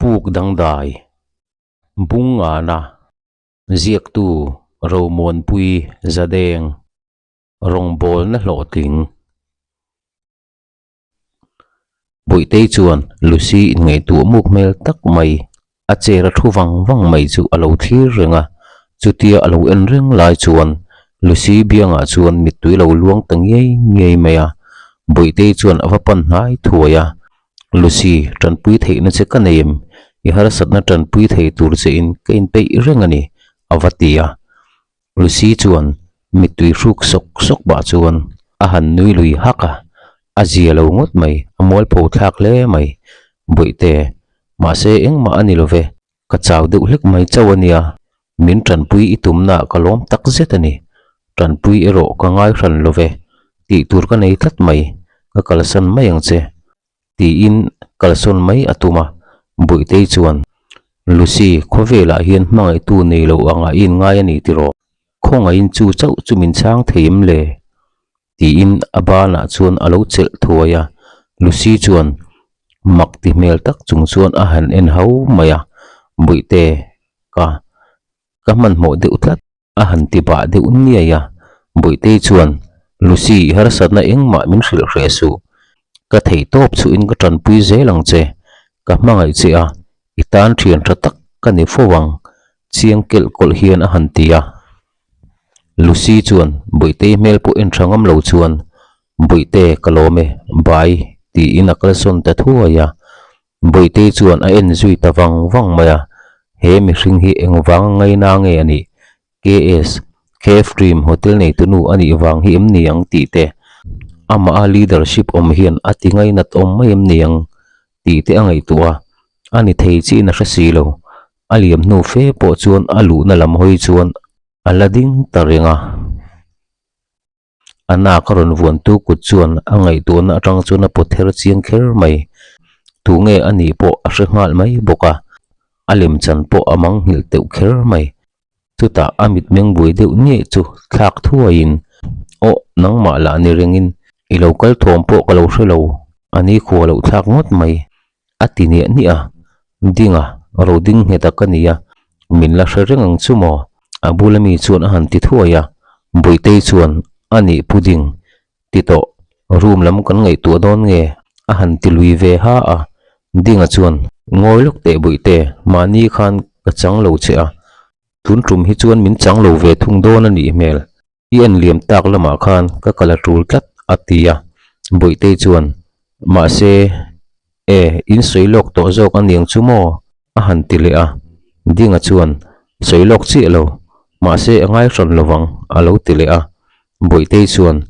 Puk dangdai, Bungana, Ziaktu Romuanpui Zadeng, Rawngbawlna hlawhtling. Bawihtei chuan Lucy inngaihtuah muk hmel tak mai, a chair a thu vang vang mai chu a lo thlir reng a, chutia a lo en reng lai chuan Lucy biangah chuan mittui lo luang ta ngiai ngiai mai a, Bawihtei chuan a va pan hnai thuai a, Lucy, tanpui theihna che ka nei em? I harsatna tanpui thei tur che in ka inpeih reng a ni, a va ti a. Lucy chuan mittui hruk sawk sawk pah chuan a han nui lui hak a, a zia lo ngawt mai, a mualpho thlak hle mai. Bawihte, mahse engmah a ni lo ve, ka chau deuh hlek mai chauh a nia, min tanpui i tumnaah ka lawm tak zet a ni, tanpui erawh ka ngai hran lo ve, tih tur ka nei tlat mai, ka kalsan mai ang che. Tiin kalsawn mai a tum a, Bawihtei chuan, Lucy, khawvelah hian hmangaihtu nei lo angah i inngai a ni tiraw? Khawngaihin chu chauh chu min chhang thei em le? Tiin a banah chuan a lo chelh thuai a, Lucy chuan mak ti hmel tak chung chuan a han en hau mai a, Bawihte, ka, ka hmanhmawh deuh tlat. A han ti bah deuh niai a, Bawihtei chuan, Lucy, i harsatna engmah min hrilh hreh suh. Ka theih tawp chuhin ka tanpui zel ang che. Ka hmangaih che a, i tan thian tha tak ka ni fo ang, chiang kelh kawlh hian a han ti a. Lucy chuan Bawihtei hmel pawh en tha ngam lo chuan, Bawihte, ka lawm e, bye, tiin a kalsawn ta thuai a. Bawihtei chuan a en zui ta vang vang mai a, he mihring hi engvang ngaina nge a nih? KS, Cave Dream Hotel neitunu a nih vang hi em ni ang tih te, amah a leadership awm hian a ti ngainat awm mai em ni ang tih te a ngaihtuah a, a ni thei chiin a hre si lo. A liam hnu fe pawh chuan a luhna lam hawi chuan a la ding ta reng a. A nak a rawn vuantu kut chuan a ngaihtuahna atang chuan a pawt her chiang kher mai. Tu nge a nih pawh a hre nghal mai bawk a, a lemchan pawh a mang nghilh teuh kher mai. Chutah a mitmeng buai deuh nge chu thlak thuaiin, Aw, nangmah lah ni rengin i lo kal thawm pawh ka lo hre lo, a ni khua loh thlak ngawt mai. A ti niah niah a, Dinga, ro ding nghet a ka ni a, min la hre reng ang chu maw? A bula mi chuan a han ti thuai a, Bawihtei chuan, A nih Pu Ding, ti tawh, room lam kan ngaihtuah dawn nge? a han ti lui ve ha a, Dinga chuan, Ngawi lawk teh Bawihte, mahni khan ka chang lo che a, tun tum hi chuan min chang lo ve thung dawn a nih hmel, I en liam tak lamah khan ka kal a tul tlat a ti a, Bawihtei chuan, Mahse, e, in sawi lawk tawh zawk a niang chu maw? a han ti leh a, Dinga chuan, Sawi lawk chiah lo, mahse a ngai hran lovang a lo ti leh a, Bawihtei chuan,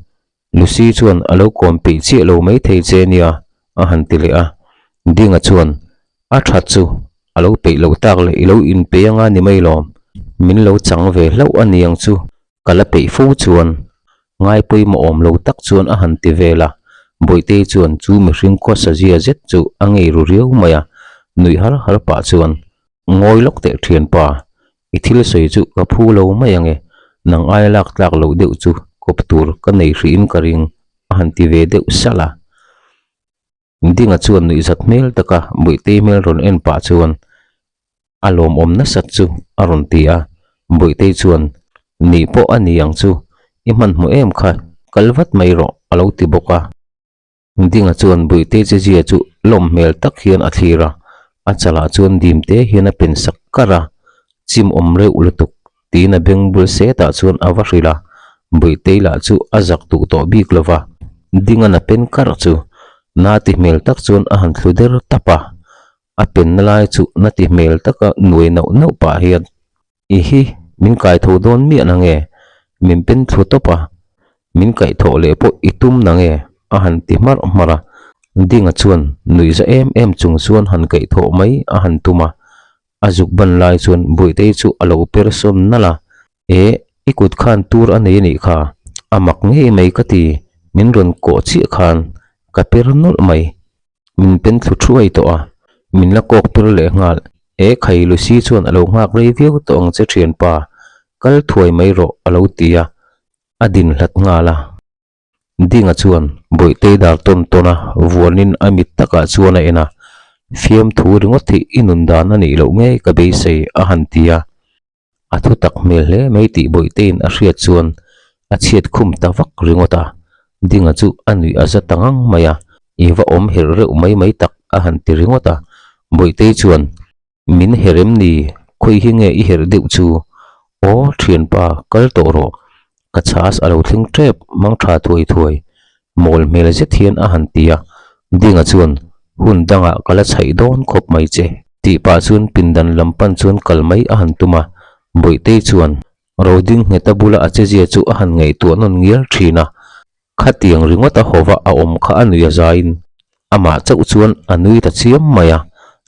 Lucy chuan a lo kawm peih chiah lo maithei che nia a han ti leh a, Dinga chuan, A that chu, a lo peih loh tak leh i lo inpeih anga ni mai lawm, min lo chang ve hlauh a niang chu ka la peih fo chuan ngai pawimawh awm lo tak chuan a han ti vel a, Bawihtei chuan chu mihring khawsa zia zet chu a ngei ru riau mai a, nuih har har pah chuan, Ngawi lawk teh thianpa, i thil sawi chu ka phu lo mai ange, nang aia lak tlak loh deuh chu kawp tur ka nei hrihin ka ring a han ti ve deuh salh a. Dinga chuan nuihzat hmel taka Bawihtei hmel rawn en pah chuan a lawmawm nasat chu a rawn ti a, Bawihtei chuan Nih pawh a ni ang chu, i hmanhmawh em kha, kal vat mai rawh a lo ti bawk a. Dinga chuan Bawihtei che zia chu lawm hmel tak hian a thlir a, a chalah chuan dim te hian a pen sak kar a, chim awm reuh lutuk tiin a beng bul setah chuan a va hrilh a, Bawihtei lah chu a zak duh tawh bik lo va, Dinga'n a pen karh chu na ti hmel tak chuan a han thlu der tap a, a penna lai chu na ti hmel taka nuai nauh nauh pah hian, I hi, min kai tho dawn miah na nge? Min pen thlu tawp a, min kaih thawh leh pawh i tum na nge? a han ti hmarh hmarh a, Dinga chuan nuihza em em chung chuan han kaih thawh mai a han tum a, A zuk ban lai chuan Bawihtei chu a lo per sawn nalh a, E, i kut khan tur a nei a nih kha, a mak ngei mai ka ti, min rawn kawh chiah khan ka per nawlh mai, min pen thlu thuai tawh a, min la kawk per leh nghal, E khai Lucy chuan a lo nghak rei viau tawh ang che thianpa, kal thuai mai rawh a lo ti a, a din hlat nghal a. Dinga chuan Bawihtei dar tawn tawn a, vuanin a mit takah chuan a en a. Fiamthu ringawt hi i nun dan a nih loh ngei ka beisei a han ti a. A thu tak hmel hle mai tih Bawihteiin a hriat chuan a chhiat khum ta vak ringawt a. Dinga chu a nuih a za ta ngang mai a, I va awm herh reuh mai mai tak a han ti ringawt a. Bawihtei chuan Min herh em ni? Khawi hi nge i herh deuh chu? Aw, thianpa, kal tawh rawh. Ka chhas a lo thleng tep, mang tha thuai thuai. Mawl hmel zet hian a han ti a. Dinga chuan, Hun dangah ka la chhaih dawn khawp mai che, tih pah chuan pindan lam pan chuan kal mai a han tum a. Bawihtei chuan, Roding ngheta bula a chezia chu a han ngaihtuah nawn ngial thin a. Khatiang ringawt a hova a awm kha a nui a zaiin amah chauh chuan a nui ta chiam mai a,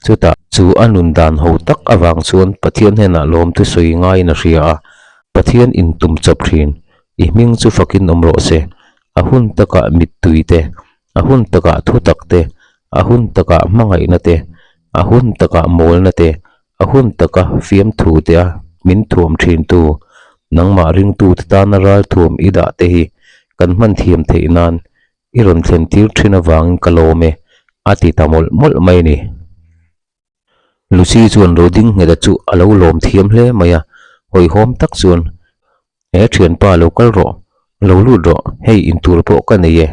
chutah chu a nun dan ho tak avang chuan Pathian hnenah lawmthu sawi ngaiin a hria a, Pathian intum chawp thin, i hming chu fakin awm rawh se, a hun takah mittui te, a hun takah thutak te, a hun takah hmangaihna te, a hun takah mawlna te, A hun taka fiamthu te a min thuam thintu, nangmah ringtute tana ral thuam i dah te hi kan hman thiam theih nan i rawn thlen tir thin avangin ka lawm e, a ti ta mawlh mawlh mai a ni. Lucy chuan Rodingheta chu a lo lawm thiam hle mai a, hawihhawm tak chuan, He thianpa lo kal rawh, lo lut rawh, hei intur pawh ka nei e.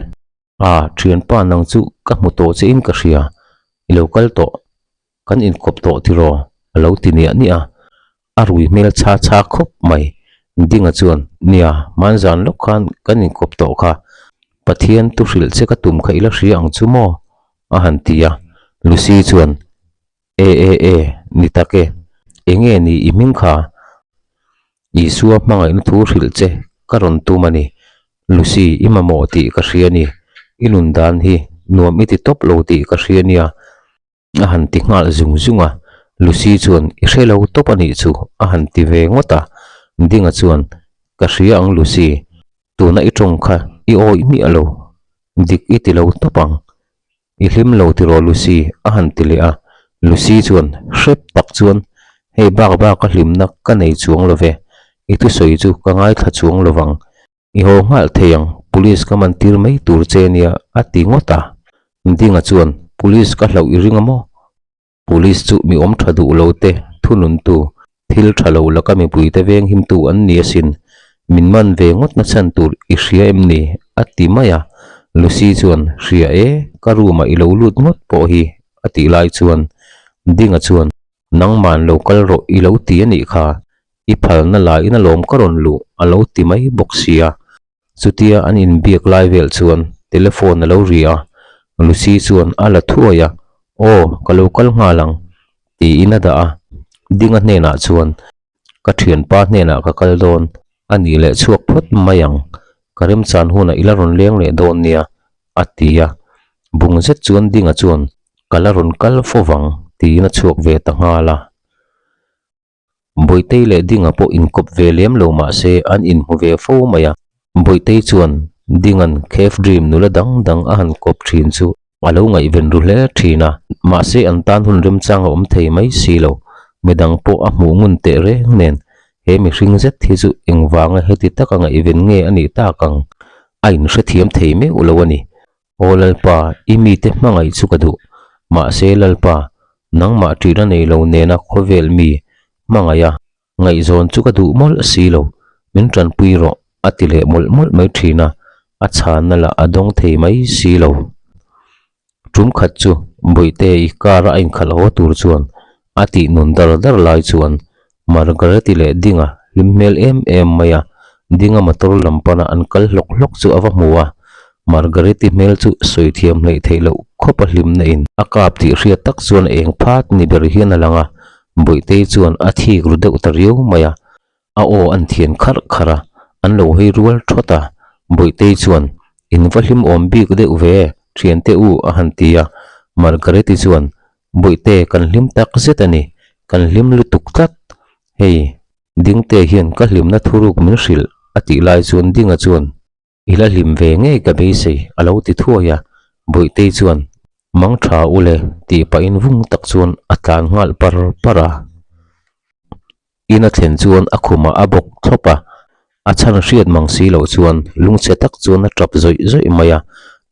A, thianpa nang chu ka hmu tawh che in ka hria, i lo kal tawh, kan inkawp tawh tiraw? a lo ti niah niah a, a rui hmel chha chha khawp mai. Dinga chuan, Nia, hmanzan lawk khan kan inkawp tawh kha, Pathian tu hrilh che ka tum kha i la hria ang chu maw? a han ti a, Lucy chuan, E e e, ni tak e, enge ni i hming kha? Isua hmangaihna thu hrilh che ka rawn tum a ni. Lucy, i mamawh tih ka hria ni. I nun dan hi nuam i ti tawp lo tih ka hria nia. A han ti nghal zung zung a. Lucy chuan, I hre lo tawp a nih chu, a han ti ve ngawt a. Dinga chuan, Ka hria ang Lucy, tuna i tawng kha i awih miah lo, dik i ti lo tawp ang. I hlim lo tiraw Lucy? a han ti leh a. Lucy chuan hrep tak chuan, Hei bak bak a hlimna ka nei chuang lo ve, i thusawi chu ka ngaithla chuang lo vang. I haw nghal thei ang, police ka man tir mai tur che nia a ti ngawt a. Dinga chuan, Police ka hlauh i ring a maw? Police chu mi awm tha duh lo te, thununtu, thil tha lo laka mipuite veng himtu an ni asin. Min man ve ngawt na chhan tur i hria em ni? a ti mai a. Lucy chuan, Hria e, ka room ah i lo lut ngawt pawh hi, a tih lai chuan Dinga chuan, Nangman lo kal rawh i lo ti a nih kha, i phalna laiin alawm ka rawn luh, a lo ti mai bawk sia. Chutia an inbiak lai vel chuan telephone a lo ri a, Lucy chuan a la thuai a, Aw, ka lo kal nghal ang, tiin a dah a. Dinga hnenah chuan, Ka thianpa hnenah ka kal dawn, a nih leh chhuak phawt mai ang, ka remchan hunah i la rawn leng leh dawn nia, a ti a. Bung zet chuan Dinga chuan, Ka la rawn kal fo vang, tiin a chhuak ve ta nghal a. Bawihtei leh Dinga pawh inkawp ve lem lo mah se an inhmu ve fo mai a. Bawihtei chuan Dinga'n Cave Dream nula dang dang a han kawp thin chu a lo ngaihven ru hle thin a, mahse an tan hun remchang a awm thei mai si lo. Midang pawh a hmuh ngun teh reng nen he mihring zet hi chu engvanga heti taka ngaihven nge a nih tak ang a inhrethiam thei meuh lo a ni. Aw Lalpa, i mite hmangaih chu ka duh. Mahse Lalpa, nangmah ṭihna nei lo nena khawvel mi hmangaih a, ngaihzawn chu ka duh mawlh si lo, min ṭanpui rawh, a ti leh mawlh mawlh mai ṭhin a, a chhanna lah a dawng thei mai si lo. Ṭum khat chu Bawihte i car a inkhalh haw tur chuan a tih nun dar dar lai chuan Margareti leh Dinga hlim hmel em em mai a, Dinga motor lam pana an kal hlawk hlawk chu a va hmu a, Margareti hmel chu sawi thiam hleih theih loh khawp a hlimna in a kap tih hriat tak chuan a eng phat ni ber hian a lang a, Bawihtei chuan a thik ru deuh ta riau mai a, a aw an thian kharh kharh a, an lo hawi rual thawt a, Bawihtei chuan In va hlim awm bik deuh ve, thiante u a han ti a, Margareti chuan Bawihte kan hlim tak zet a ni, kan hlim lutuk tlat. Hei, Dingte hian ka hlimna thuruk min hrilh a tih lai chuan Dinga chuan, I la hlim ve ngei ka beisei a lo ti thuai a, Bawihtei chuan, Mang tha ule tih pahin vung tak chuan a tlan nghal par par a. In a thlen chuan a khumah a bawk thlawp a, a chhan hriat mang si loh chuan lungchhe tak chuan a tap zawih zawih mai a,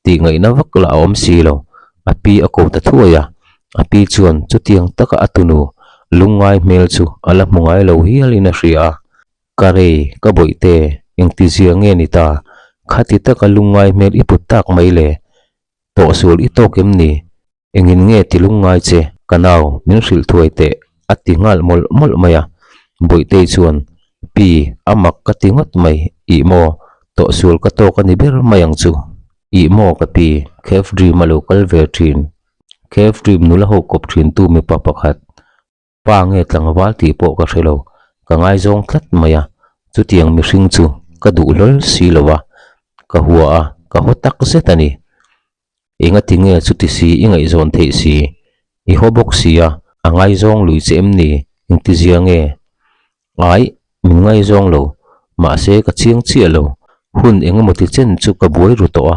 tih ngaihna vak lah a awm si lo, a pi a ko ta thuai a. A pi chuan chutiang taka a tunu lungngai hmel chu a la hmu ngai lo hialin a hria a. Ka rei, ka bawihte, engtizia nge ni ta? Khati taka lungngai hmel i put tak mai le? Tawhsual i tawk em ni? Engin nge ti lungngai che? Ka nau, min hrilh thuai teh, a ti nghal mawlh mawlh mai a. Bawihtei chuan, Pi, a mak ka ti ngawt mai, ih maw, tawhsual ka tawk a ni ber mai ang chu. Ih maw ka pi, Cave Dream a lo kal ve thin. Cave Dream nula ho kawp thintu mipa pakhat, Pa nge tlangval tih pawh ka hre lo, ka ngaizawng tlat mai a, chutiang mihring chu ka duh hlawl si lo a, ka hua a, ka haw tak zet a ni. Engati nge chuti si i ngaihzawn theih si? I haw bawk si a, a ngaizawng lui che em ni? Engtizia nge? Ai, min ngaizawng lo, mahse ka chiang chiah lo, hun eng emaw ti chen chu ka buai ru tawh a,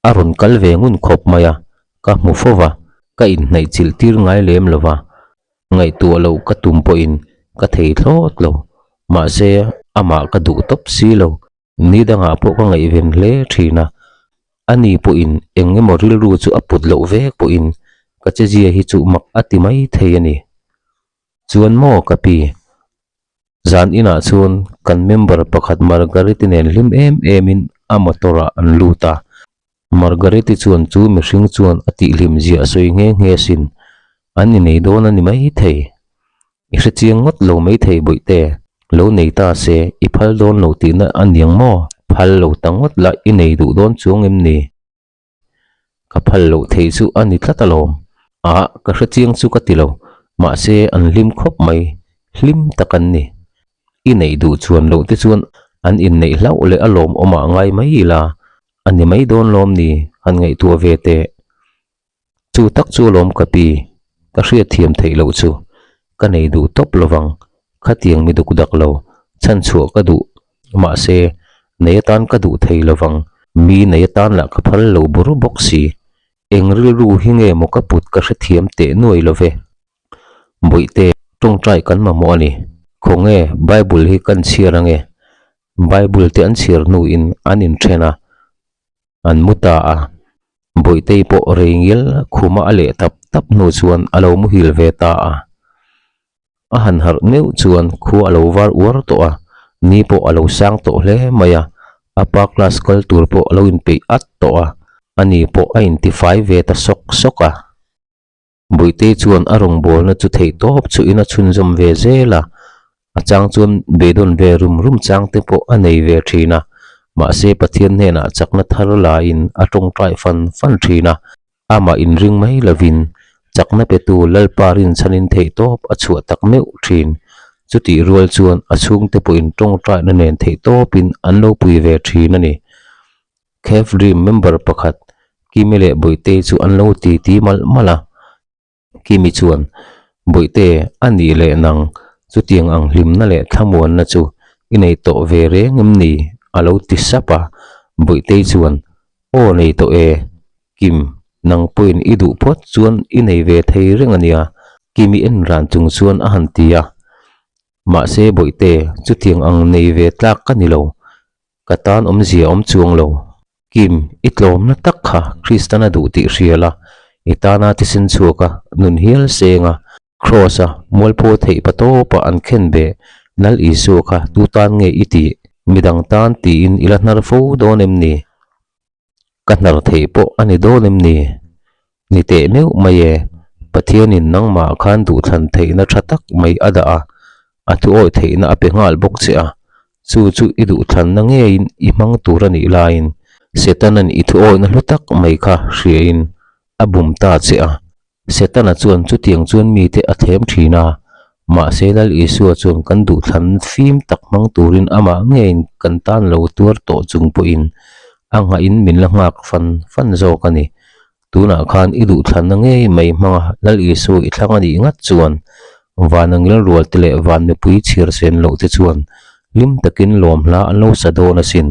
a rawn kal ve ngun khawp mai a, ka hmu fo va, ka inhnaih chilh tir ngai lem lo va, ngaihtuah loh ka tum pawhin ka thei thlawt lo, mahse amah ka duh tawp si lo, ni dangah pawh ka ngaihven hle thin a, ani pawhin eng emaw rilru chu a put loh vek pawhin ka chezia hi chu mak a ti mai thei a ni. Chuan maw ka pi? Zan inah chuan kan member pakhat Margaret-i nen hlim em emin a motor ah an lut a. Margaret-i chuan chu mihring chuan a tihhlim ziah sawi nghe nghe asin. An inei dawn a ni maithei. I hrechiang ngawt lo maithei bawihte. Lo nei ta se i phal dawn lo tihna a niang maw? Phal lo ta ngawt la i nei duh dawn chuang em ni? Ka phal loh theih chu a ni tlat alawm. Ah, ka hre chiang chu ka ti lo. Mahse, an hlim khawp mai. Hlim tak an ni. I neih duh chuan loh te chuan an inneih hlauh leh alawm awmah ngai mai ila. A ni mai dawn lawm ni, han ngaihtuah ve teh. Chu tak chu alawm ka pi, ka hriatthiam theih loh chu. Ka nei duh tawp lovang. Khatiang mi duk dak lo, chhanchhuah ka duh. Mahse, nei atan ka duh thei lovang, mi nei atan lah ka phal lo bur bawk si. Eng rilru hi nge maw ka put ka hrethiam teh nuai lo ve. Bawihte, tawngtai kan mamawh a ni. Khawnge Bible hi kan chhiar ange? Bible te an chhiar hnuin an inthen a. An mu ta a, Bawihtei pawh rei ngial khuma a leh tap tap hnu chuan a lo muhil ve ta a. A han harh meuh chuan khua a lo var uar tawh a, ni pawh a lo sang tawh hle mai a, a pa class kal tur pawh a lo inpeih at tawh a, ani pawh a intifai ve ta sawk sawk a. Bawihtei chuan a rawngbawlna chu theih tawp chuhin a chhunzawm ve zel a, a chang chuan beidawn ve rum rum chang te pawh a nei ve thin a, mahse Pathian hnenah chakna thar laiin a tawngtai fan fan thin a, amah inring mai lovin chakna petu Lalpa rinchhanin theih tawp a chhuah tak meuh thin. Chutih rual chuan a chhungte pawhin tawngtaina nen theih tawpin an lo pui ve thin a ni. Cave Dream member pakhat Kimi leh Bawihtei chu an lo ti ti malh malh a. Kimi chuan, Bawihte, a nih leh nang, chutiang ang hlimna leh thlamuanna chu i nei tawh ve reng em ni? a lo ti sap a. Bawihtei chuan, Aw nei tawh e, Kim, nang pawhin i duh phawt chuan i nei ve thei reng a nia, Kimi en ran chung chuan a han ti a. Mahse Bawihte, chutiang ang nei ve tlak ka ni lo, Ka tan awmzia awm chuang lo. Kim, i tlawmna tak kha Kristan a duh tih hria la, i tana thisen chhuak a, nun hial seng a, Kraws a, mualpho theih pa tawpa an khen beh Lal Isua kha tu tan nge i tih? Midang tan tiin i la hnar fo dawn em ni? Ka hnar theih pawh a ni dawn em ni? Ni teh meuh mai e, Pathianin nangmah khan duhthlan theihna tha tak mai a dah a, a thuawih theihna a pe nghal bawk che a, chu chu i duhthlanna ngeiin i hmang tur a nih laiin Setana'n i thuawihna hlu tak mai kha hriain a bum ta che a. Setana chuan chutiang chuan mite a thlem thin a, mahse Lal Isua chuan kan duhthlan fim tak hmang turin amah ngeiin kan tan lo tuar tawh chung pawhin a nghahin min la nghak fan fan zawk a ni. Tunah khan i duhthlanna ngei mai hmanga Lal Isua i thlang a nih ngat chuan van angil rualte leh van mipui chhiar sen loh te chuan hlim takin lawm hla an lo sa dawn asin.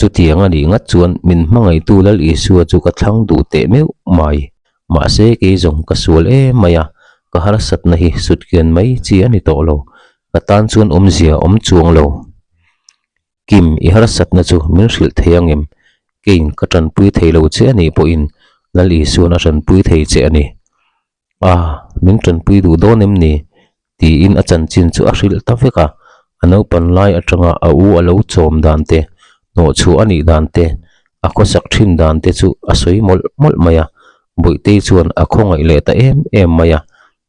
Chutiang a nih ngat chuan min hmangaihtu Lal Isua chu ka thlang duh teh meuh mai. Mahse kei zawng ka sual em mai a, ka harsatna hi sutkian mai chi a ni tawh lo. Ka tan chuan awmzia awm chuang lo. Kim, i harsatna chu min hrilh thei ang em? Keiin ka tanpui thei lo che a nih pawhin Lal Isua'n a tanpui thei che a ni. A, min tanpui duh dawn em ni? Tiin a chanchin chu a hrilh ta vek a, a naupan lai atanga a u a lo chawm dan te, hnawhchhuah a nih dan te, a khawsak thin dan te chu a sawi mawlh mawlh mai a, Bawihtei chuan a khawngaih leh ta em em mai a,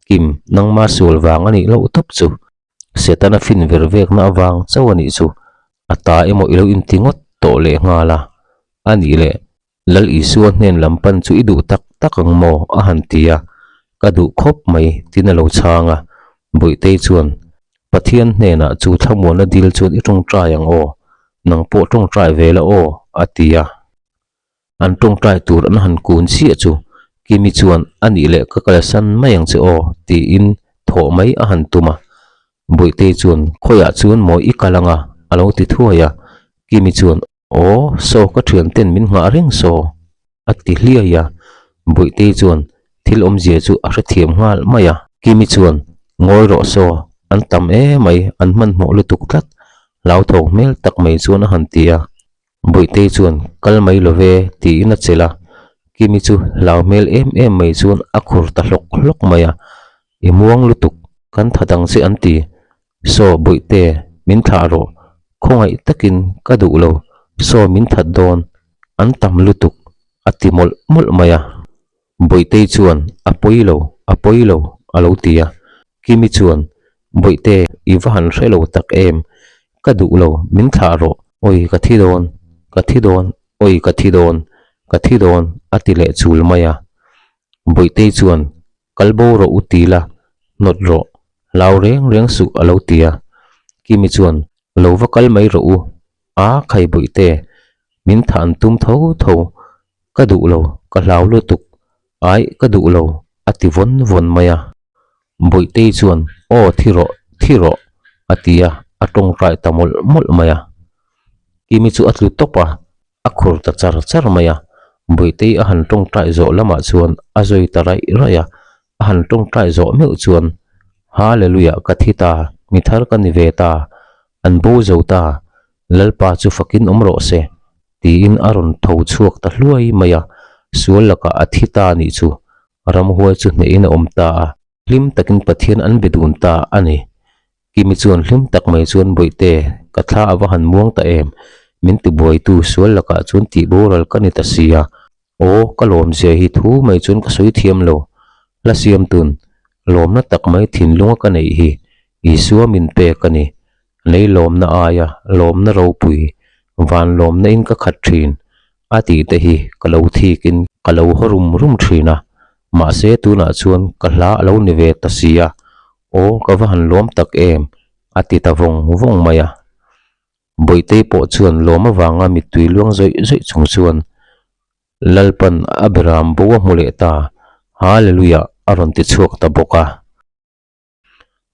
Kim, nangma sual vang a nih loh tawp chu. Setana fin ver vekna avang chauh a nih chu a ta emaw i lo inti ngawt tawh leh nghal a, a nih leh Lal Isua hnen lam pan chu i duh tak tak ang maw? a han ti a, ka duh khawp mai tin a lo chhang a, Bawihtei chuan Pathian hnenah chu thlamuanna dil chuan i tawngtai ang aw, nang pawh tawngtai ve la aw a ti a. An tawngtai tur an han kun chiah chu Kimi chuan a nih leh ka kalsan mai ang che aw tiin thawh mai a han tum a. Bawihtei chuan khawiah chuan maw i kal anga a lo ti thuai a. Kimi chuan aw saw ka thianten min nghah reng saw a ti hliai a. Bawihtei chuan thil awmzia chu a hrethiam nghal mai a. Kimi chuan ngawi rawh saw an tam emai an hmanhmawh lutuk tlat hlauthawng hmel tak mai chuan a han ti a. Bawihtei chuan kal mai lo ve tiin a chelh a, Kimi chu hlau hmel em em mai chuan a khur ta hlawk hlawk mai a, I muang lutuk, kan tha dang che an ti. Saw Bawihte, min thlah rawh, khawngaih takin ka duh lo, saw min that dawn, an tam lutuk a ti mawlh mawlh mai a. Bawihtei chuan a pawi lo, a pawi lo a lo ti a. Kimi chuan, Bawihte, i va han hre lo tak em? Ka duh lo, min thlah rawh, awi ka thi dawn, ka thi dawn, awi ka thi dawn, ka thi dawn a ti leh chul mai a. Bawihtei chuan, Kal bo rawh u ti la, hnawt rawh, hlau reng reng suh a lo ti a. Kimi chuan, Lo va kal mai rawh u, a khai Bawihte, min thah an tum tho tho, Ka duh lo, ka hlau lutuk, ai ka duh lo a ti vawn vawn mai a. Bawihtei chuan aw thi rawh, thi rawh a ti a, a tawngtai ta mawlh mawlh mai a. Kimi chu a tlu tawp a, a khur ta char char mai a. Bawihtei a han tawngtai zawh lamah chuan a zawi ta raih raih a, a han tawngtai zawh meuh chuan Hallelujah ka thi ta, mi thar ka ni ve ta, an bo zo ta, Lalpa chu fakin awm rawh se, tiin a rawn tho chhuak ta hluai mai a, sual lakah a thi ta nih chu ramhuai chu hnehin a awm ta a, hlim takin Pathian an be dun ta a ni. Kimi chuan hlim tak mai chuan Bawihte, ka thla a va han muang ta em, min tibuaitu sual lakah chuan tih boral ka ni ta si a, aw ka lawmzia hi thu mai chuan ka sawi thiam lo, hla siamtun lawmna tak mai thinlunga ka neih hi Isua min pek a ni. Lei lawmna aia lawmna ropui, van lawmna in ka khat thin a tih te hi ka lo thik in ka lo haw rum rum thin a, mahse tunah chuan ka hla a lo ni ve ta si a, aw ka va han lawm tak em a ti ta vawng vawng mai a. Bawihtei pawh chuan lawm avanga mittui luang zawih zawih chung chuan Lalpan a beram bo a hmu leh ta, Hallelujah a rawn ti chhuak ta bawk a.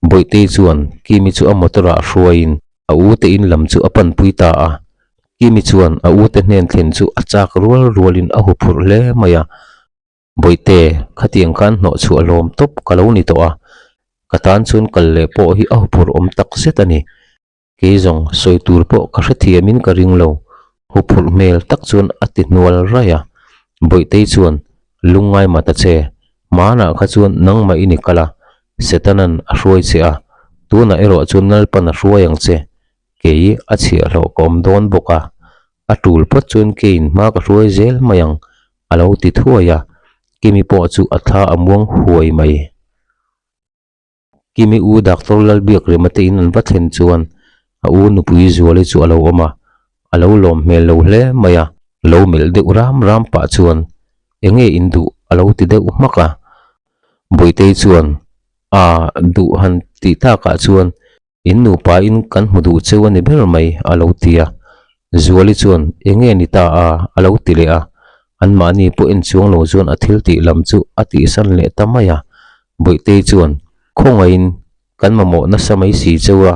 Bawihtei chuan Kimi chu a motor ah hruaiin a u te in lam chu a panpui ta a. Kimi chuan a u te hnen thlen chu a chak rual rualin a huphurh hle mai a. Bawihte, khatiang khan hnawh chhuah hlawm tawp ka lo ni tawh a, ka tan chuan kal leh pawh hi a huphurh awm tak zet a ni. Kei zawng sawi tur pawh ka hrethiamin ka ring lo, huphurh hmel tak chuan a ti hnual raih a. Bawihtei chuan, Lungngai mah ta che, hmanah kha chuan nangmah i ni kal a, Setanan a hruai che a, tunah erawh chuan Lalpan a hruai ang che, kei a chhiahhlawh ka awm dawn bawk a, a tul phawt chuan keiin hma ka hruai zel mai ang, a lo ti thuai a, Kimi pawh chu a thla a muang huai mai. Kimi u Doctor Lalbiakrema te in an va thlen chuan a u nupui Zuali chu a lo awm a, a lo lawm hmel lo hle mai a, lo melh deuh ram ram pah chuan enge in duh a lo ti deuh hmak a. Bawihtei chuan a duh han tih takah chuan In nupa in kan hmu duh cheu a ni ber mai a lo ti a. Zuali chuan enge ni ta a a lo ti leh a. Anmahni pawh en chuang lo chuan a thil tih lam chu a tihsan leh ta mai a. Bawihtei chuan khawngaihin kan mamawh nasa mai si cheu a.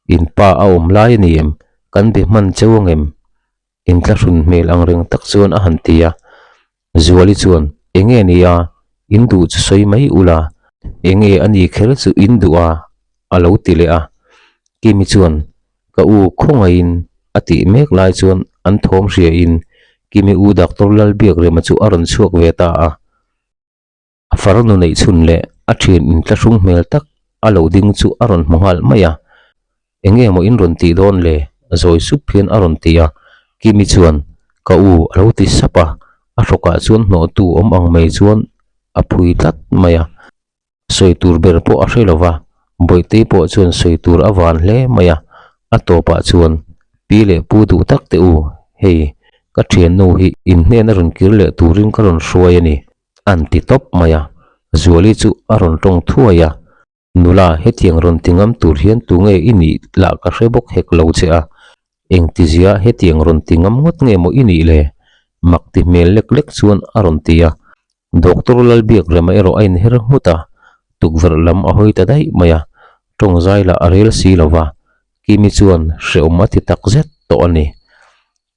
In pa a awm lai a ni em? Kan be hman cheu angem? Inthlahrun hmel ang reng tak chuan a han ti a. Zuali chuan, Enge nia, in duh chu sawi mai ula, enge a ni kher chu in duh a, a lo ti leh a. Kimi chuan, Ka u khawngaihin a tih mek lai chuan an thawm hriain Kimi u Doctor Lalbiakrema chu a rawn chhuak ve ta a. A farnu neih chhun leh a thian intlahrung hmel tak a lo ding chu a rawn hmu nghal mai a. Enge maw in rawn tih dawn le? Zawi sup hian a rawn ti a. Kimi chuan, Ka u, a lo ti sap a. A hrawkah chuan hnawhtu awm ang mai chuan a phui tlat mai a. Sawi tur ber pawh a hre lo va, Bawihtei pawh chuan sawi tur a van hle mai a. A tawpah chuan, Pi leh Pu duh tak teh u, hei, ka thiannu hi in hnena rawn kir leh turin ka rawn hruai a ni, an ti tawp mai a. Zuali chu a rawn tawng thuai a. Nula, hetiang rawn ti ngam tur hian tunge i nih lah ka hre bawk hek lo che a. Engtizia hetiang rawn ti ngam ngawt nge maw i nih le? Mak ti hmel lek lek chuan a rawn ti a. Doctor Lalbiakrema erawh a inher nghut a, tukverh lam a hawi ta daih mai a, tawng zai lah a rel si lo va, Kimi chuan hrehawm a ti tak zet tawh a ni.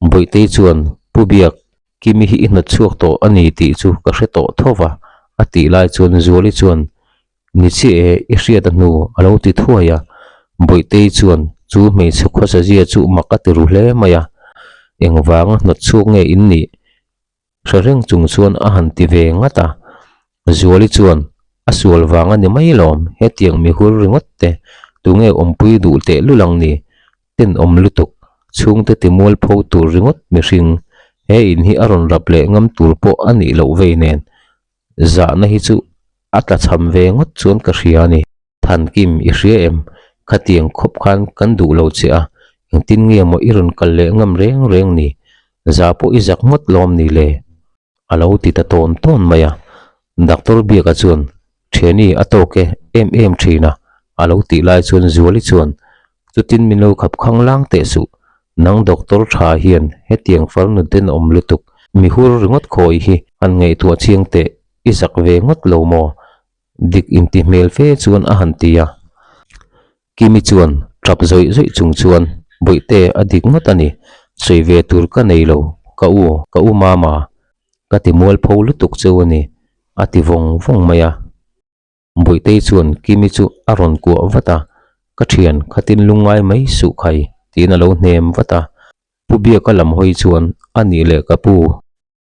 Bawihtei chuan, Pu Biak, Kimi hi i hnawt chhuak tawh a ni tih chu ka hre tawh tho va, a tih lai chuan Zuali chuan, Ni chiah e, i hriat a hnu, a lo ti thuai a. Bawihtei chuan chu hmeichhe khawsa zia chu mak a ti ru hle mai a, Engvanga hnawt chhuak nge in nih? Hre reng chung chuan a han ti ve ngat a. Zuali chuan, A sual vang a ni mai lawm, hetiang mi hur ringawt te, tunge awmpui duh teh lul ang ni? Tenawm lutuk, chhungte ti mualpho tur ringawt mihring, he in hi a rawn rap leh ngam tur pawh a nih loh vei nen, zahna hi chu a tla chham ve ngawt chuan ka hria a ni. Thankim, i hria em? Khatiang khawp khan kan duh lo che a, engtin nge maw i rawn kal leh ngam reng reng ni? Za pawh i zak ngawt lawm ni le? A lo ti ta tawn tawn mai a. Doctor Biaka chuan, Thiani a tawk e, em em thin a, a lo tih lai chuan Zuali chuan, Chutin min lo khap khang lang teh suh, nang doctor tha hian hetiang farnu tenawm lutuk, mi hur ringawt khawi hi han ngaihtuah chiang teh, i zak ve ngawt lo maw? Dik inti hmel fe chuan a han ti a. Kimi chuan tap zawih zawih chung chuan, Bawihte, a dik ngawt a ni. Sawi ve tur ka nei lo, ka u, ka u mama, ka ti mualpho lutuk cheu a ni, a ti vawng vawng mai a. Bawihtei chuan Kimi chu a rawn kuah vat a, Ka thian, khatin lungngai mai suh khai, tiin a lo hnem vat a. Pu Biaka lam hawi chuan, A nih leh ka pu,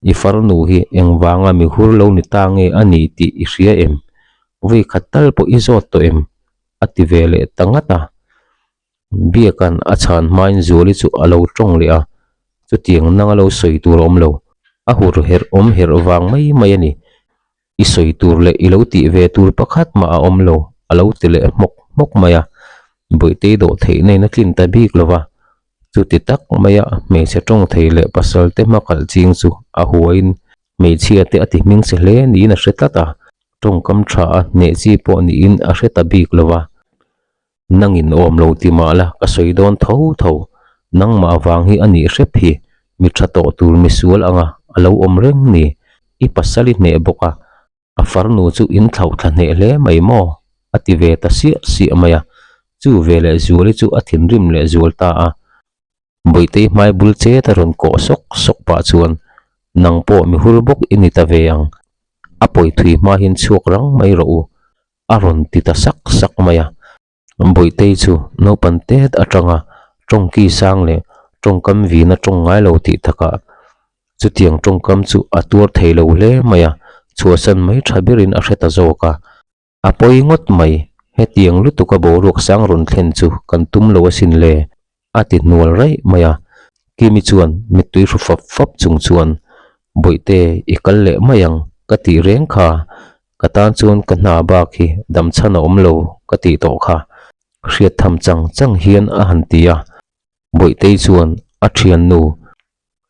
I farnu hi engvanga mi hur lo ni ta nge a ni tih i hria em? Vawi khat tal pawh i zawt tawh em? a ti ve leh ta ngat a. Biaka'n a chhan hmain Zuali chu a lo tawng leh a, chutiang nanga lo sawi tur a awm lo. A hur herh awm herh vang mai mai a ni. I sawi tur leh i lo tih ve tur pakhat mah a awm lo, a lo ti leh hmawk hmawk mai a. Bawihtei dawh theih na in a tlin ta bik lo va. Chuti tak maia hmeichhe tawng thei leh pasal te hma kalh ching chu a huain hmeichhia te a ti hming che hle niin a hre tlat a, tawngkam tha a hneh chi pawh niin a hre ta bik lo va. Nangin awm lo ti mah la ka sawi dawn tho tho, nangmah vang hi a nih hrep hi, mi tha tawh tur misual anga a lo awm reng ni, i pasal i hneh bawk a, a farnu chu in thlauh thla hneh hle mai maw? a ti ve ta siah siah mai a, chu ve leh Zuali chu a thinrim leh zual ta a. Bawihtei hmai bul chet a rawn kawh sawk sawk pah chuan, Nang pawh mi hur bawk i ni ta ve ang, a pawi thui hma hian chhuak rang mai rawh u, a rawn ti ta sak sak mai a. Bawihtei chu naupan tet atanga tawngki sang leh tawngkam vina tawng ngai lo tih takah chutiang tawngkam chu a tuar thei lo hle mai a, chhuahsan mai tha berin a hre ta zawk a. A pawi ngawt mai, hetiang lutuka boruak sang rawn thlen chu kan tum lo asin le, a ti hnual raih mai a. Kimi chuan mittui hru fap fap chung chuan, Bawihte, i kal leh mai ang, ka tih reng kha, ka tan chuan ka hna bak hi dam chhan a awm lo ka tih tawh kha, hriat tham chang chang hian a han ti a. Bawihtei chuan a thiannu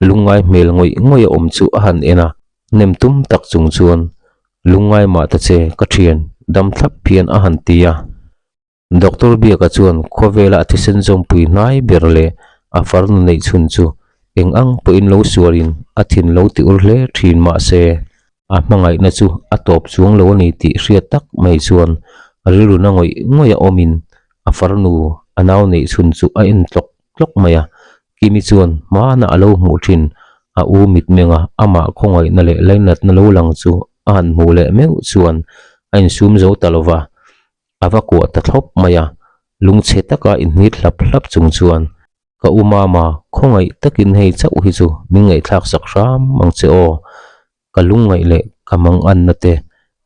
lungngai hmel ngawih ngawih a awm chu a han en a, nem tum tak chung chuan, Lungngai mah ta che, ka thian, dam thlap hian a han ti a. Doctor Biaka chuan khawvela a thisen zawmpui hnai ber leh a farnu neih chhun chu eng ang pawhin lo sualin a thin lo ti ur hle thin mah se, a hmangaihna chu a tawp chuang lo a ni tih hriat tak mai chuan rilru na ngawih ngawih a awmin a farnu a nau neih chhun chu a en tlawk tlawk mai a. Kimi chuan hmana a lo hmuh thin a u mitmenga amah khawngaihna leh lainatna lo lang chu a han hmuh leh meuh chuan a insum zo ta lo va. A va kuah ta thlawp mai a, lungchhe taka inhnit hlap hlap chung chuan, Ka u mama, khawngaih takin hei chauh hi chu min ngaihthlak sak hram ang che aw, ka lungngaih leh ka manganna te,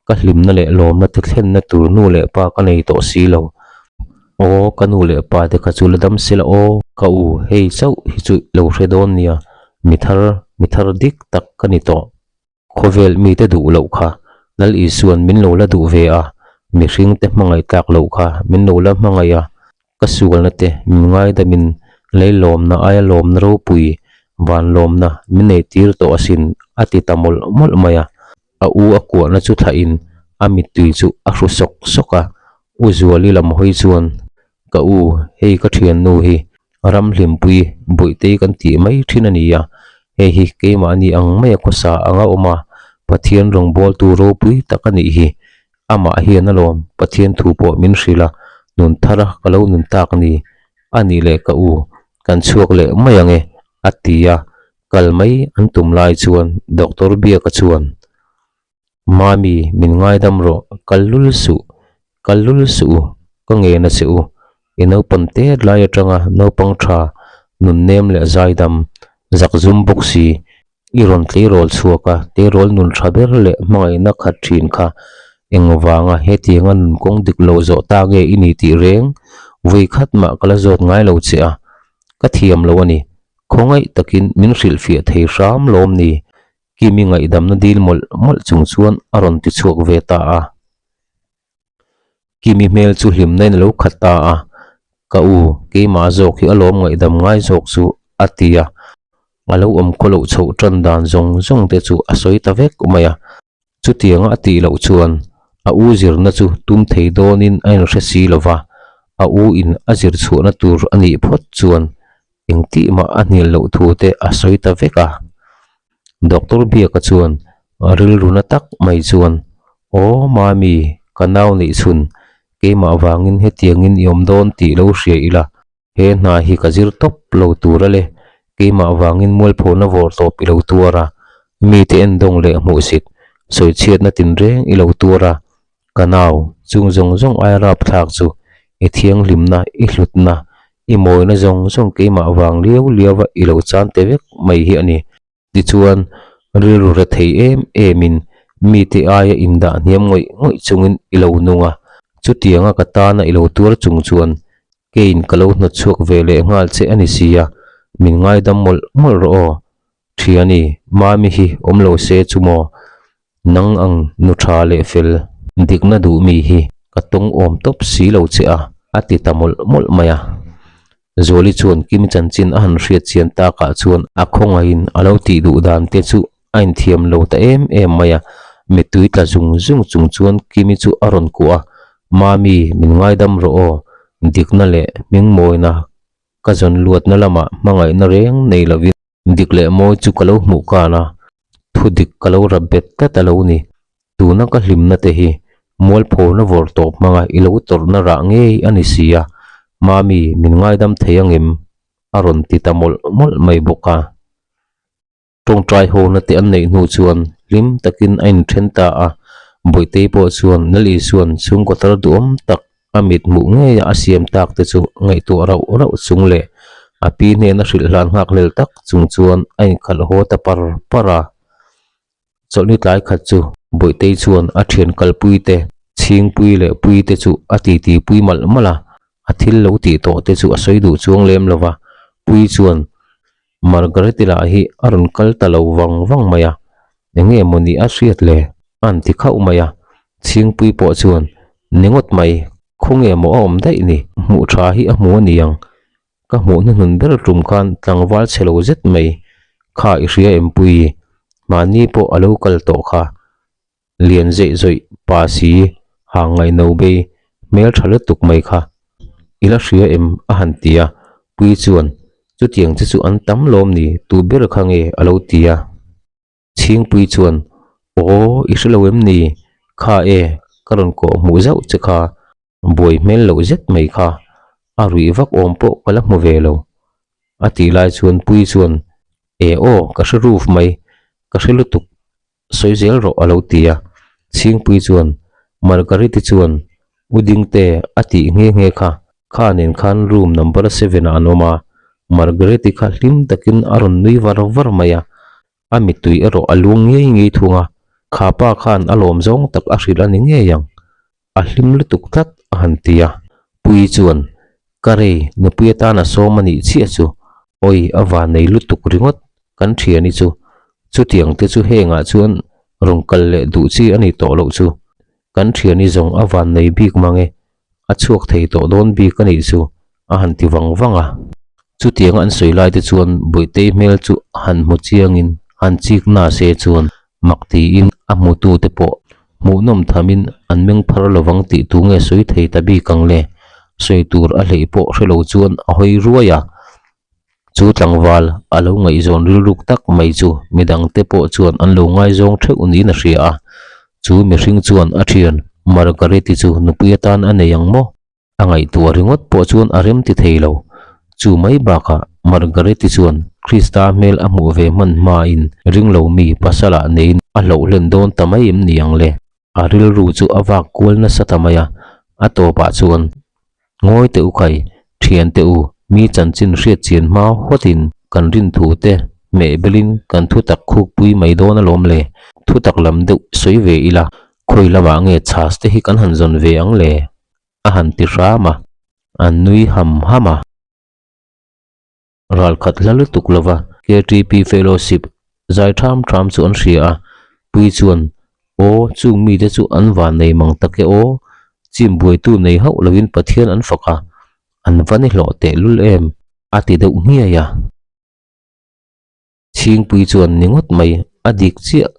Ka hlimna leh lawmna te thlenna tur nu leh pa ka nei tawh si lo. Aw, ka nu leh pa te kha chu la dam se la aw. Ka u, hei chauh hi chu lo hre dawn nia, mi thar, mi thar dik tak ka ni tawh. Khawvel mite duh loh kha Lal Isua'n min lo la duh ve a, mihringte hmangaih tlak loh kha min lo la hmangaih a, ka sualna te min ngaidamin lei lawmna aia lawmna ropui van lawmna min nei tir tawh asin a ti ta mawlh mawlh mai a. A u a kuahna chu thlahin a mittui chu a hru sawk sawk a, U Zuali lam hawi chuan, Ka u, hei ka thiannu hi Ramhlimpui Bawihtei kan tih mai thin a ni a, hei hi keimahni ang maia khawsa anga awm a, Pathian rawngbawltu ropui tak a nih hi. Amah hian alawm Pathian thu pawh min hrilh a, nun thar a ka lo nun tak ni. A nih leh ka u, kan chhuak leh mai ang e, a ti a, kal mai an tum lai chuan Doctor Biaka chuan, Mami, min ngaidam rawh, kal lul suh, kal lul suh u, ka ngen a che u. I naupang tet lai atanga naupang tha, nun nem leh zaidam, zak zum bawk si, i rawn tleirawl chhuak a, tleirawl nun tha ber leh hmangaihna khat thin kha engvanga hetianga nun kawng dik lo zawh ta nge i ni tih reng vawi khat mah ka la zawt ngai lo che a, ka thiam lo a ni. Khawngaih takin min hrilhfiah thei hram lawm ni? Kimi ngaihdamna dil mawlh mawlh chung chuan a rawn ti chhuak ve ta a. Kimi hmel chu hlimna in a lo khat ta a, Ka u, keimah zawk hi alawm ngaihdam ngai zawk chu, a ti a. A lo awm khaw loh chhoh tan dan zawng zawng te chu a sawi ta vek mai a. Chutianga a tih loh chuan a u zirna chu tum thei dawnin a inhre si lo va, a u in a zir chhuahna tur a nih phawt chuan engtih mah a hnial loh thu te a sawi ta vek a. Doctor Biaka chuan rilru na tak mai chuan, Aw Mami, ka nau neih chhun, keimah vangin hetiangin i awm dawn tih lo hria ila, He hna hi ka zir tawp lo tur a le, keimah vangin mualphona vawr tawp i lo tuar a, mite endawng leh hmuhsit, sawichhiatna tinreng i lo tuar a, ka nau, chung zawng zawng aia rapthlak chu i thianghlimna, i hlutna, i mawina zawng zawng keimah vang liau liau a i lo chan te vek mai hi a ni. Tichuan, rilru re thei em emin mite aia indah hniam ngawih ngawih chungin i lo nung a, chutianga ka tana i lo tuar chung chuan keiin ka lo hnawt chhuak ve leh nghal che a ni si a, min ngaidam mawlh mawlh rawh aw. Thiani, Mami hi awm lo se chu maw? Nang ang nu tha leh fel dikna duh mi hi ka tawng awm tawp si lo che a, a ti ta mawlh mawlh mai a. Zuali chuan Kimi chanchin a han hriat chian takah chuan a khawngaihin a lo tih duh dan te chu a inthiam lo ta em em mai a, mittui tla zung zung chung chuan Kimi chu a rawn kuah a, Mami, min ngaidam rawh aw, dikna leh hmingmawina ka zawn luatna lamah hmangaihna reng nei lovin Dik leh mawi chu ka lo hmuh kan a, thu dik ka lo rap bet tlat a lo ni. Tuna ka hlimna te hi mualphona vawr tawp hmanga i lo tawrhna rah ngei a ni si a, Mami, min ngaidam thei angem? a rawn ti ta mawlh mawlh mai bawk a. Tawngtai hawna te an neih hnu chuan hlim takin a inthen ta a, Bawihtei pawh chuan Lal Isua'n chhungkaw tar duhawm tak A mit hmuh ngeia a siam tak te chu ngaihtuah rauh rauh chung leh a pi hnena hrilh hlan nghak hlel tak chung chuan a inkhalh haw ta par par a. Chawlhni tlai khat chu Bawihtei chuan a thian kalpui te, chhingpui leh pui te chu a titi pui malh malh a, a thil lo tih tawh te chu a sawi duh chuang lem lo va, pui chuan Margaret-i lah hi a rawn kal ta lo vang vang mai a, eng nge maw ni a hriat le? A han ti khauh mai a, Chhingpui pawh chuan, Ni ngawt mai, khawnge maw a awm daih ni? Hmuh tha hi a hmu a ni ang, ka hmuh hnuhnun ber tum khan tlangval chhe lo zet mai kha i hria em pui? Mahni pawh a lo kal tawh kha. Lian zeih zawih pa si hang ngaihno bei hmel tha lutuk mai kha i la hria em? a han ti a, Pui chuan, Chutiang che chu an tam lawm ni, tu ber kha nge? a lo ti a. Chhingpui chuan, Aw, i hre lo em ni? Kha e, ka rawn kawh hmuh zauh che kha, buai hmel loh zet mai kha, a ruih vak awm pawh ka la hmu ve lo. A tih lai chuan Pui chuan, E aw, ka hre ruf mai, ka hre lutuk sawi zel rawh a lo ti a. Chhingpui chuan, Margariti chuan, U Dingte a tih nghe nghe kha, kha nen khan room number seven ah an awm a. Margariti kha hlim takin a rawn nui var var mai a, a mittui erawh a luang ngei ngei thung a. Kha pa khan a lawm zawng tak a hrilh a ni ngei ang. A hlim lutuk tlat a han ti a. Puii chuan, Ka rei, nupui atan a sawm a nih chiah chu. Awi, a van nei lutuk ringawt kan thiani chu. Chutiang te chu hengah chuan rawn kal leh duh chi a ni tawh loh chu. Kan thiani zawng a van nei bik mang e, a chhuak thei tawh dawn bik a nih chu, a han ti vang vang a. Chutianga an sawi lai te chuan Bawihtei hmel chu han hmu chiangin han chik na se chuan mak tiin a hmutu te pawh hmuhnawm thamin an meng phar lovang tih tu nge sawi thei ta bik ang le? Sawi tur a hleih pawh hre lo chuan a hawi ruai a. Chu tlangval a lo ngaihzawn rilruk tak mai chu midang te pawh chuan an lo ngaizawng theuh niin a hria a. Chu mihring chuan a thian Margareti chu nupui atan a nei ang maw? A ngaihtuah ringawt pawh chuan a rem ti thei lo. Chu mai bakah Margareti chuan Krista hmel a hmuh ve hman hmain ringlo mi pasal ah neiin a hlauh hlen dawn ta mai em ni ang le? A rilru chu a vak kual nasa ta mai a, a tawpah chuan Ngawi teh u khai, thian teh u, mi chanchin hriat chian hma hawtin kan rin thu te hmeh belin kan thutak khukpui mai dawn alawm le, thutak lam deuh sawi ve ila, khawi lamah nge chhas te hi kan han zawn ve ang le? a han ti hram a, an nui ham ham a. Ralkhat hla lutuk lova KTP Fellowship zai tham tham chu an hria a, Pui chuan, Aw, chung mite chu an van nei mang tak e aw, chim buaitu nei hauh lovin Pathian an fak a, an va ni hlawh tehlul em, a ti deuh nghiai a. Chhingpui chuan ni ngawt mai, a dik chiah.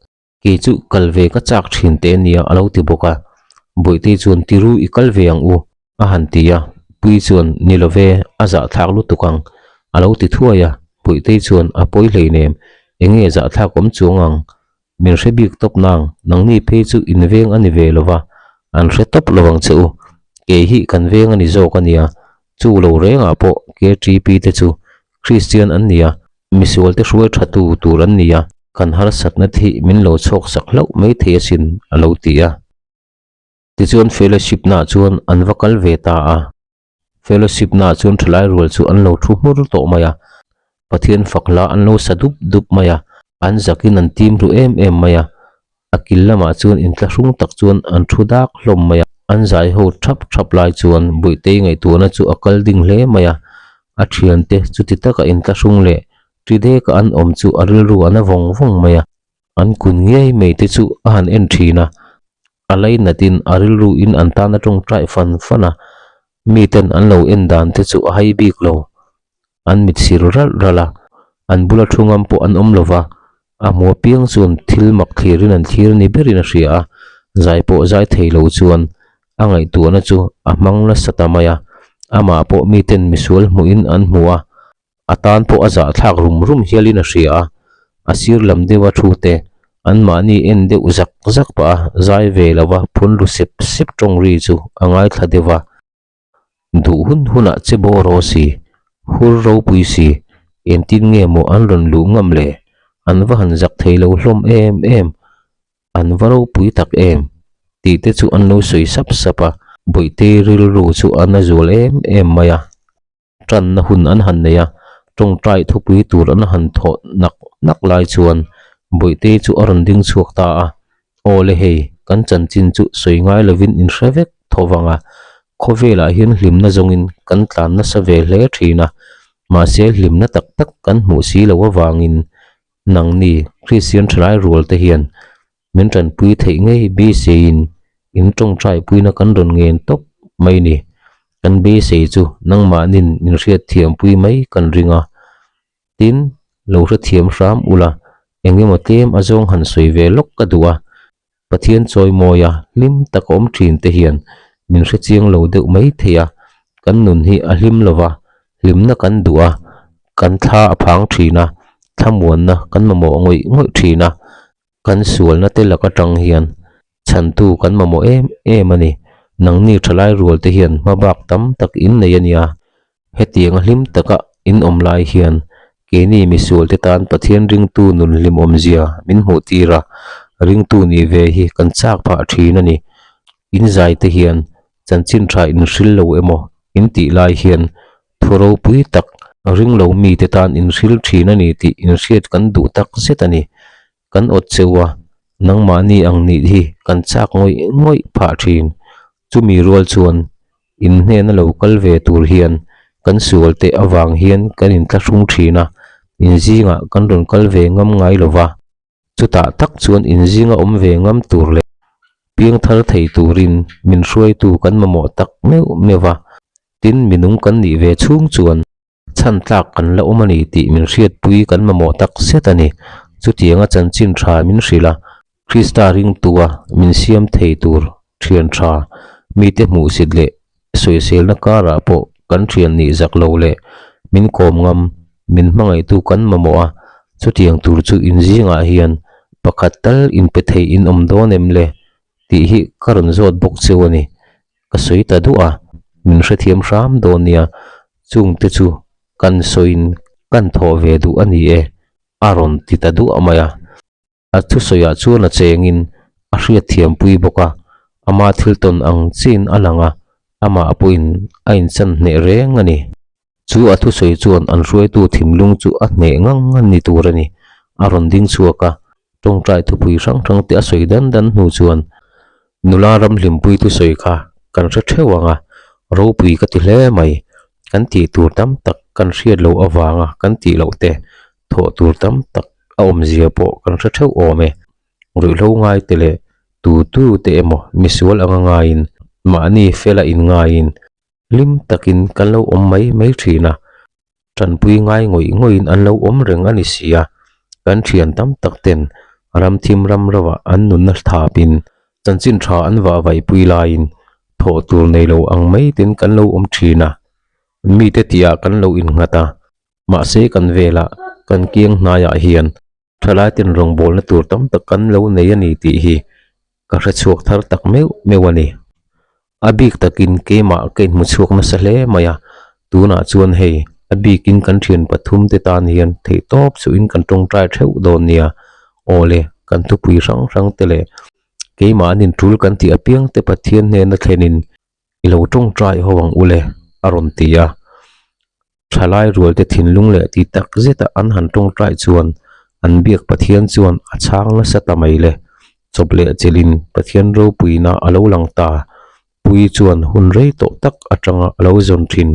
Kei chu kal ve ka chak thin teh ania a lo ti bawk a. Bawihtei chuan Tiru i kal ve ang u a han ti a. Pui chuan Ni lo ve, a zahthlak lutuk ang a lo ti thuai a. Bawihtei chuan A pawi hleinem, enge zahthlak awm chuang ang? Min hre bik tawp nang, nangni phei chu in veng a ni ve lo va, an hre tawp lo ang che u. Kei hi kan veng a ni zawk ania, chu lo rengah pawh KTP te chu Kristian an ni a, misualte hruai tha tu tur an ni a, kan harsatna thi min lo chhawk sak hlauh mai thei asin, a lo ti a. Tichuan fellowship naah chuan an va kal ve ta a. Fellowship naah chuan thalai rual chu an lo thu hmur tawh mai a, Pathian fak hla an lo sa dup dup mai a, an zakin an tim ru em em mai a. A kil lamah chuan intlahrung tak chuan an thu dak hlawm mai a, an zai ho thap thap lai chuan Buihtei ngaihtuahna chu a kal ding hle mai a, a thiante chuti taka intlahrung leh ṭi deka an awm chu a rilru a na vawng vawng mai a, an kun ngei mai te chu a han en thin a, a lainatin a rilru in an tan a tawngtai fan fan a, miten an lo en dan te chu a hai bik lo. An mit sir ralh ralh a, an bula thu ngam pawh an awm lo va, a hmu apiang chuan thil mak thlirin an thlir ni berin a hria a, zai pawh zai thei lo chuan a ngaihtuahna chu a hmang nasa ta mai a, amah pawh miten misual hmuhin an hmu a, a tan pawh a zahthlak rum rum hialin a hria a, a sir lam deuha thu te anmahni en deuh zak zak pah a, zai ve lova phun ru sep sep tawng ri chu a ngaithla deuh va. Duh hun hunah che bawr aw si, hur ropui si, engtin nge maw an rawn luh ngam le? An va han zak thei lo hlawm em em, an va ropui tak em? tih te chu an lo sawi sap sap a, Bawihtei rilru chu a na zual em em mai a. Tanna hun an han nei a, tawngtai thupui tur an han thawh nak nak lai chuan Bawihtei chu a rawn ding chhuak ta a, Aw le hei, kan chanchin chu sawi ngai lovin in hre vek tho vang a, khawvelah hian hlimna zawngin kan tlan nasa ve hle thin a, mahse hlimna tak tak kan hmuh si loh avangin nangni Kristian thalai rual te hian Min tanpui theih ngei beiseiin in tawngtai puina kan rawn ngen tawp mai ni. Kan beisei chu nangmahnin min hriatthiampui mai kan ring a. Tin, lo hrethiam hram ula, eng emaw tlem a zawng han sawi ve lawk ka duh a. Pathian chawimawia hlim tak awm thin te hian min hrechiang lo deuh mai thei a, kan nun hi a hlim lo va, hlimna kan duh a, kan thla a phang thin a, thlamuanna kan mamawh ngawih ngawih thin a. Kan sualna te lak atang hian chhantu kan mamawh em em a ni. Nangni thalai rual te hian hmabak tam tak in nei a nia. Hetiang a hlim taka in awm lai hian keini misual te tan Pathian ringtu nun hlim awmzia min hmuh tir a, ringtu nih ve hi kan chak phah thin a ni. In zai te hian chanchin tha in hril lo emaw in tih lai hian thu ropui tak ring lo mite tan in hril thin a ni tih in hriat kan duh tak zet a ni. Kan awt cheu a, Nangmahni ang nih hi kan chak ngawih ngawih phah thin. Chumi rual chuan in hnena lo kal ve tur hian kan sual teh avang hian kan inthlahrung thin a, in zingah kan rawn kal ve ngam ngai lo va. Chutah tak chuan in zinga awm ve ngam tur leh piangthar thei turin min hruaitu kan mamawh tak meuh meuh va, tin minung kan nih ve chhung chuan Chhan tlak kan la awm a ni tih min hriatpui kan mamawh tak zet a ni. Chutianga chanchin tha min hrilh a, Krista ringtua min siam thei tur thian tha, mite hmuhsit leh sawiselna karah pawh kan thian nih zak lo leh min kawm ngam, min hmangaihtu kan mamawh a, chutiang tur chu inzingah hian pakhat tal inpe thei in awm dawn em le tih hi ka rawn zawt bawk cheu a ni. Ka sawi ta duh a, min hrethiam hram dawn nia, chungte chu kan sawiin kan thawh ve duh a ni e, a rawn ti ta duah mai a. A thusawiah chuan a chengin a hriatthiampui bawk a, ama thil tawn ang chiin a lang a, amah pawhin a inchan hneh reng a ni. Chu a thusawi chuan an hruaitu thinlung chu a hneh ngang a ni tur a ni. A rawn ding chhuak a, tawngtai thupui hrang hrang te a sawi dan dan hnu chuan nula ramhlimpui thusawi kha kan hre theuh ang a, ropui ka ti hle mai. Kan tih tur tam tak kan hriat loh avanga kan tih loh te thawh tur tam tak a awmzia pawh kan hre theuh awm e. Ruihhlo ngai te leh tu tu te emaw misual anga ngaiin mahni fela inngaiin Hlim takin kan lo awm mai mai thin a, tanpui ngai ngawih ngawih in an lo awm reng a ni si a, kan thian tam tak ten ram thim ram rauh ah an nunna thapin chanchin tha an vah vaihpui laiin thawh tur nei lo ang mai ten kan lo awm thin a, mite tih ah kan lo innghat a, mahse kan velah kan kiang hnaiah hian thalai ten rawngbawlna tur tam tak kan lo nei a ni tih hi ka hre chhuak thar tak meuh meuh a ni. A bik takin keimah ka inhmu chhuak nasa hle mai a, tunah chuan hei a bikin kan thian pathum te tan hian theih tawp chuhin kan tawngtai theuh dawn nia, aw le kan thupui hrang hrang te leh keimah an intul kan tih apiang te Pathian hnena thlenin i lo tawngtai ho ang ule a rawn ti a. Thalai rualte thinlung leh ti tak zeta an han tawngtai chuan an biak Pathian chuan a chhang nasa ta mai le. Chawp leh chelhin Pathian ropuina a lo lang ta. Pui chuan hun rei tawh tak atanga a lo zawn thin.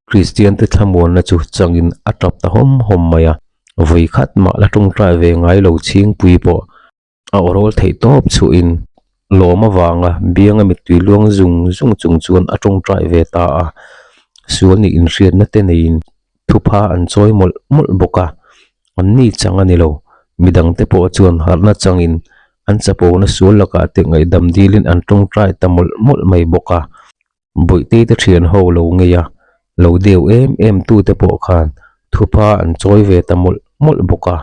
Kristiante thlamuanna chu changin a tap ta hawm hawm mai a. Vawi khat mah la tawngtai ve ngai lo chhingpui pawh A awrawl theih tawp chhuahin lawm avanga bianga mittui luang zung zung chung chuan a tawngtai ve ta a, sual nih inhriatna te neiin thupha an chawi mawlh mawlh bawk a, an ni chang a ni lo, midangte pawh chuan harhna changin an chapona sual lakah te ngaihdam dilin an tawngtai ta mawlh mawlh mai bawk a. Bawihtei te thian ho lo ngei a, lo deu em em tu te pawh khan thupha an chawi ve ta mawlh mawlh bawk a,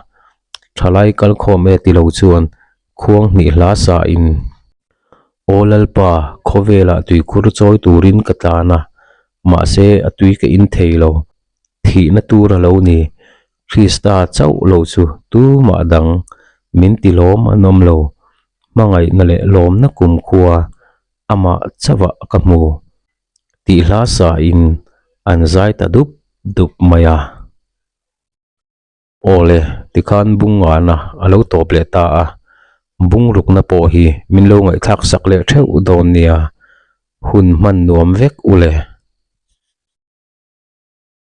thalai kal khawm e ti lo chuan khuang hnih hla sa in Aw Lalpa khawvelah tuikhur chawi turin ka tlan a, mahse a tui ka in thei lo, thihna tur a lo ni, Krista chauh lo chu tumah dang min ti lawm an awm lo, hmangaihna leh lawmna kumkhua amah chauhah ka hmu tih hla sain an zai ta dup dup mai a. Awle, tikhan bungana a lo tawp leh ta a, bungrukna pawh hi min lo ngaihthlak sak leh theuh dawn nia, hun hman nuam vek u le.